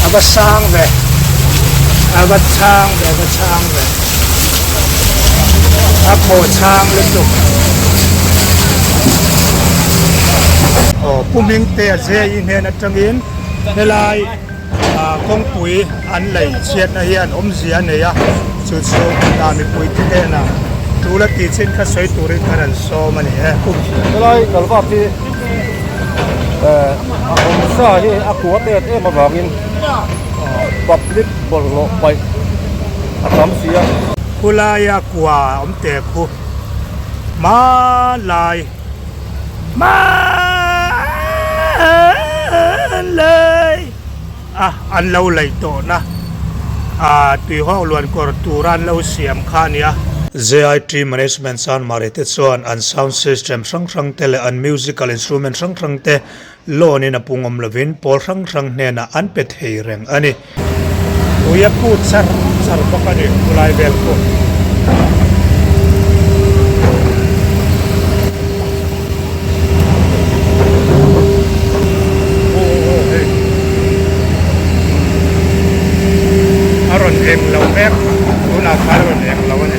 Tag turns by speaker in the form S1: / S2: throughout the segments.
S1: A va sang ve, a va chhang ve, a va chhang ve. A khaw chhang lutuk. Aw Pu Hmingtea Zai hnen atangin helai kawngpui an lei chhiatna hian awmzia a nei a, chu chu mipui te hnenah tul a tih chin kha sawi turin khan an sawm a ni e.
S2: Helai kalvak hi a awmsa hi a kua tet em avangin public bawlhhlawh paih a tam si a.
S1: Khulaia kua awm teh khu hmanlai hmanlai a an lo laih tawhna ah tuihawk luan kawr tura an lo siam kha a ni a. JIT Management Chanmari te chuan an sound system hrang hrang te leh an musical instrument hrang hrang te loan in a pung awm lovin pawl hrang hrang hnenah an pe thei reng a ni. Tui a put char char bawk a ni khulai vel khu. A rawn eng lo mek tunah khan a rawn eng lo a ni.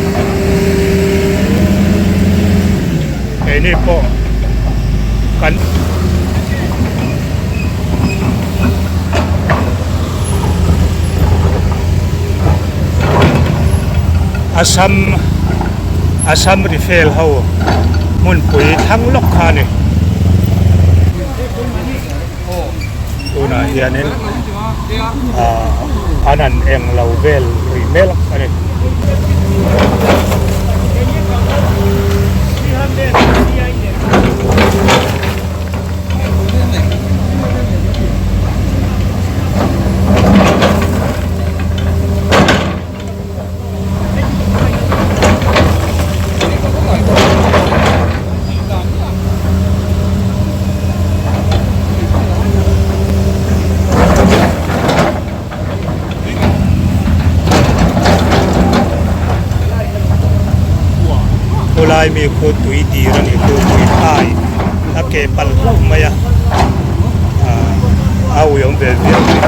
S1: Keini pawh kan Assam Assam Rifle ho hmunpui thlang lawk kha a ni. Tunah hianin ah an han eng lo vel rih mek a ni. Khawlai mi khu tui dir a nih chu tui thai a ke palh hlauh mai a ah a uiawm ve viau mai.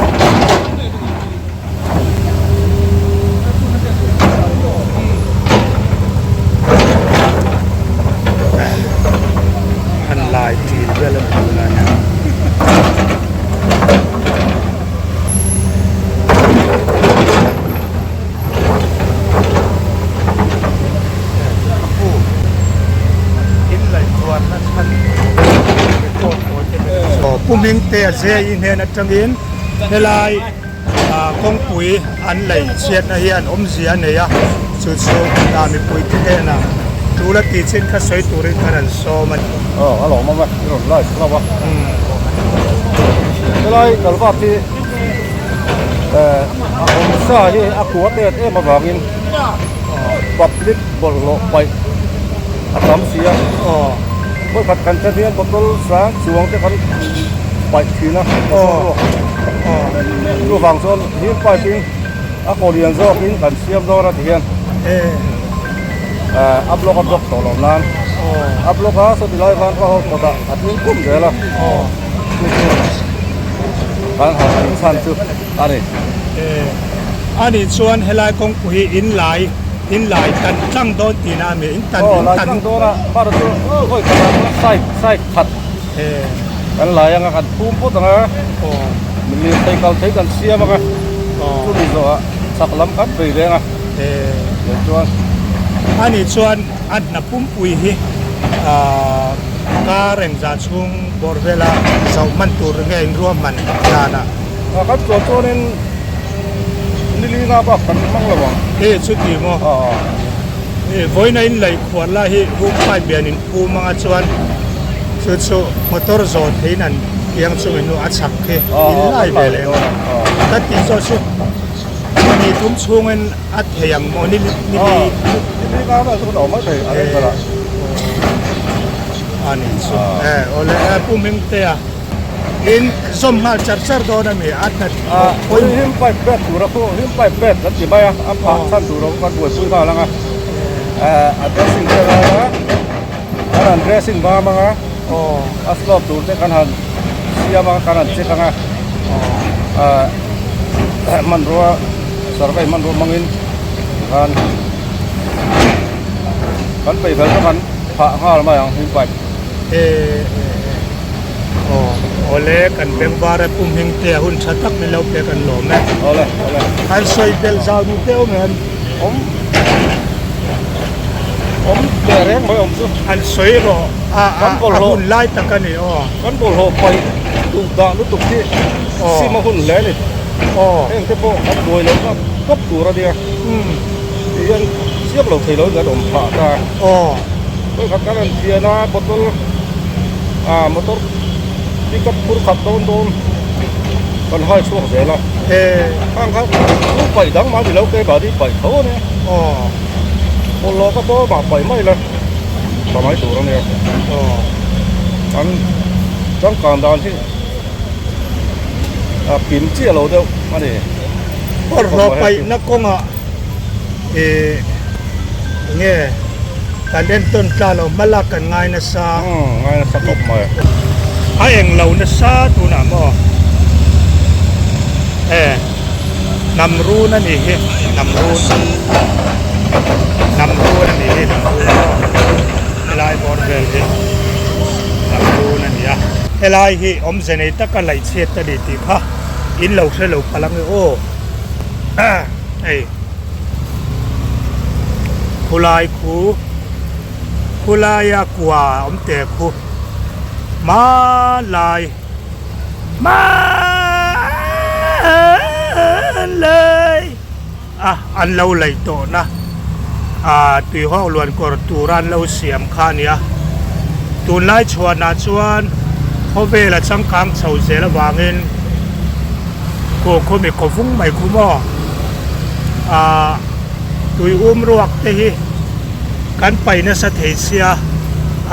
S1: An lai ṭil vel a ni tunah hian. Pu Hmingtea Zai hnen atangin helai kawngpui an lei chhiatna hian awmzia a nei a, chu chu mipui te hnenah tul a tih chin kha sawi turin khan an sawm a ni.
S2: Aw a lawm awm e, i rawn live hlauh a. Helai kalvak hi a awmsa hi a kua tet em avangin public bawlhhlawh paih a tam si a. Vawikhat kan chen hian bottle sang chuang te kan paih thin a. Chuvang chuan him pipe in a kaw lian zawkin kan siam dawn a ti hian a block a block tawh loh nan a block a sawti lai khan ka haw kawtah a tling kum zel a chu chu kan han in chhan chu a ni.
S1: A nih chuan helai kawngpui hi in lai in lai tan tlang dawn tihna a mi in tan
S2: in tan tlang dawn a bar chu vawi khat ah side side khat kan lai anga kan phum phawt ang a lirthei kal thei kan siam ang a chumi zawhah chak lam kan bei reng a chuan
S1: a nih chuan a hna pumpui hi car engzah chhung bawr vela zoh hman tur nge in ruahman dan a.
S2: Kan chuan chuanin nili nga bak kan hmang lo ang.
S1: E chuti maw? E vawiina in lei khuar lai hi room pipe lian in phum anga chuan chu chu motor zawh theiin an piang chungin nu a chhak khi in lai ve leh ang ka tih zawh chu ni thum chhungin a thei ang maw ni ni
S2: ni nga vel chu kan awm mai thei a reng ber ah.
S1: A ni chu e awle e Pu Hmingtea. In zawm nghal char char dawn a mi a hna
S2: Ah, pawh him pipe pek tur a khu him pipe pek kan ti mai a a phah chhan tur a kan buaipui nghal ang a a dressing te lai a kan han dressing bam ang a a slope tur te kan han siam ang a kan han check ang a. Hmanrua survey hmanrua hmangin tikhan kan peih fel chu kan phah nghal mai ang hnim pipe.
S1: Aw awle kan bengvar a pum hming te a hun tha tak min lo pek an lawm e.
S2: Awle awle.
S1: An sawi belh zau duh te awm em?
S2: Awm awm teh reng mai awm chu.
S1: An sawi rawh a a a hun lai tak a ni aw.
S2: Kan bawlhhlawh paih duh dah lutuk hi sim a hun hle a ni. Heng te pawh kan buai loh na tawp tur a nia. Ti hian siam lo thei lo in kan awm phah ta. Vawikhat kan han thian a bottle ah motor pickup phur khat dawn dawn kan hai chhuak zel a. Khang kha chu paih dang mah ni lo ke mahni paih tho a nia. Bawlhhlawh ka bawmah paih mai la. Tha mai tur a nia. An changkan dan hi a kim chiah lo deuh a ni.
S1: Bawlhhlawh paihna kawngah ih enge kan entawn tla lo hma lak kan ngai nasa.
S2: Ngai nasa khawp mai.
S1: A eng lo nasa tunah maw e hnam run a nih hi hnam run hnam run a nih hi hnam run maw helai bawr vel hi hnam run a ni a helai hi awmze nei taka laih chhiat a ni tih kha in lo hre lo palh ang e aw hei khulai khu khulaia kua awm teh khu hmanlai. Hmanlai a an lo laih tawhna ah tuihawk luan kawr tura an lo siam kha a ni a tunlai chhuanah chuan khawvel a changkang chho zel avangin khaw khawmi khaw vung mai khu maw ah tui um ruak te hi kan paih nasa thei sia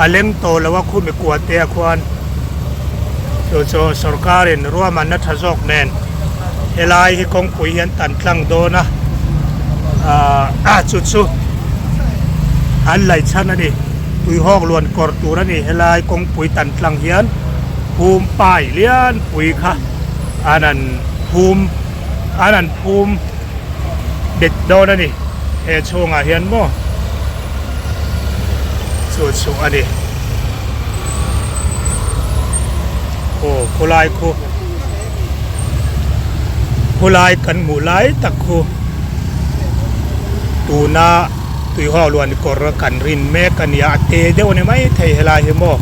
S1: a leng tawh lo a khumi kua te ah khuan. Chu chu sorkarin ruahmanna tha zawk nen helai hi kawngpui hi an tan tlang dawn a ahh chu chu an laih chhan a ni tuihawk luan kawr tur a ni helai kawngpui tan tlang hian phum pai lian pui kha an an phum an an phum bet dawn a ni he chhungah hian maw. Chu chu a ni. Aw khawlai khu khawlai kan hmuh lai tak khu tuna tuihawk luan kawr kan rin mek a nia a te deuh a ni mai thei helai hi maw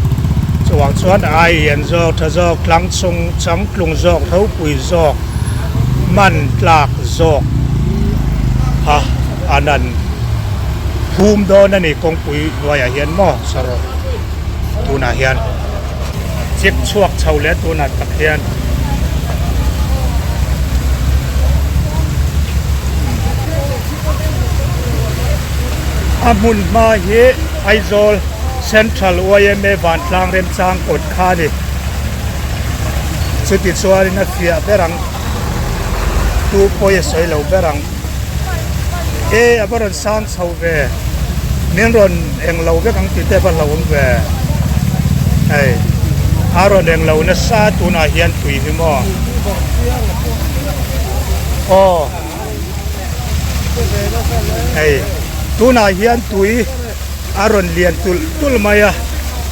S1: chuvang chuan ai lian zawk tha zawk tlang chung changtlung zawk ropui zawk hman tlak zawk kha an an phum dawn a ni kawngpui hnuaiah hian maw saw rawh tunah hian chik chhuak chho leh tunah tak hian a hmun hma hi Aizawl Central yma Vantlang Remchang kawt kha a ni chuti chuanin a fiah ber ang tu pawi a sawi lo ber ang. E a va rawn sang chho ve min rawn eng lo vek ang tih te a va hlauhawm ve hei a rawn eng lo nasa tunah hian tui hi maw aw hei tunah hian tui a rawn lian tulh tulh mai a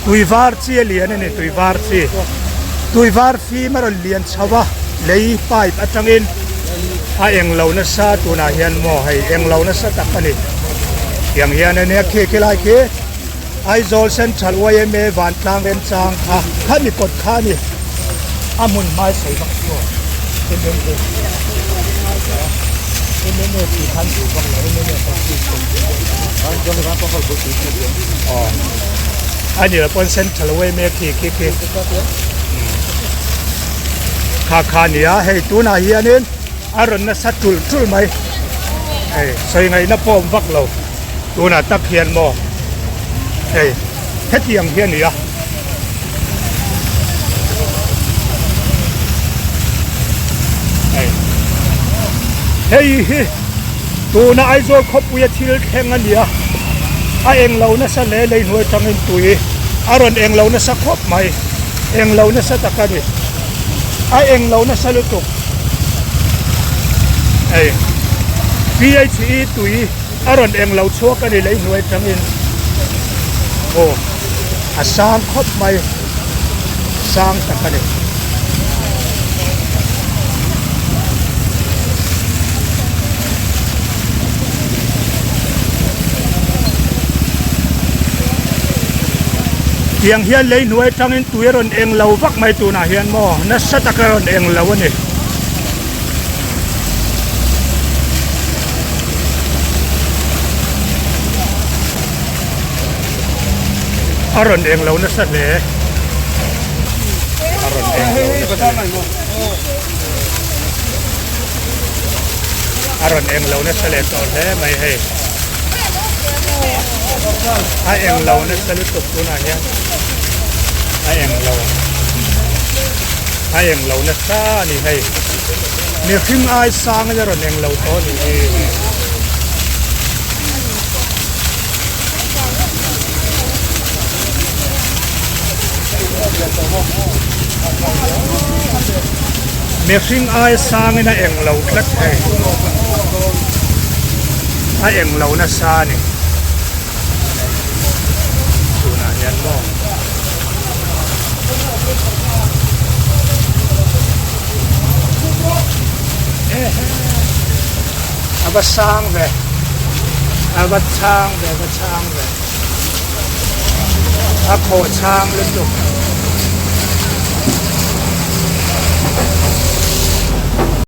S1: tui var chi a lian a ni tui var chi tui var fim a rawn lian chho a lei pipe atangin. A eng lo nasa tunah hian maw hei eng lo nasa tak a ni tiang hian a nia khi khi lai khi Aizawl Central yma Vantlang remchang kha khami kawt kha a ni a hmun hmai sawi vak chu aw mma mma tih khan duh vak lo mma aw a ni lo pawn Central yma khi khi khi. Kha kha a ni a hei tunah hianin a rawn nasa tulh tulh mai hei sawi ngaihna pawh awm vak lo tunah tak hian maw hei hetiang hi a ni a. Hei hei hi tuna Aizawl khawpuia thil thleng a ni a a englo nasa hle lei hnuai tangin tui a rawn englo nasa khawp mai. Eng lo nasa tak a ni. A eng lo nasa lutuk. Hei PHE tui a rawn eng lo chhuak a ni lei hnuai tangin aw a sang khawp mai sang tak a ni. Tiang hian lei hnuai tangin tui a rawn eng lo vak mai tunah hian maw nasa taka rawn eng lo a ni. A rawn eng lo nasa hle. A rawn eng lo nasa hle. A rawn eng lo nasa leh tawh hle mai hei. A eng lo nasa lutuk tunah hian a eng lo a eng lo nasa a ni hei. Mihring ai sang in a rawn eng lo tawh a nih hi. Mihring ai sang in a eng lo tlat hei. A eng lo nasa a ni. Tunah hian maw. A va sang ve a va chhang ve a va chhang ve a khawh chhang lutuk.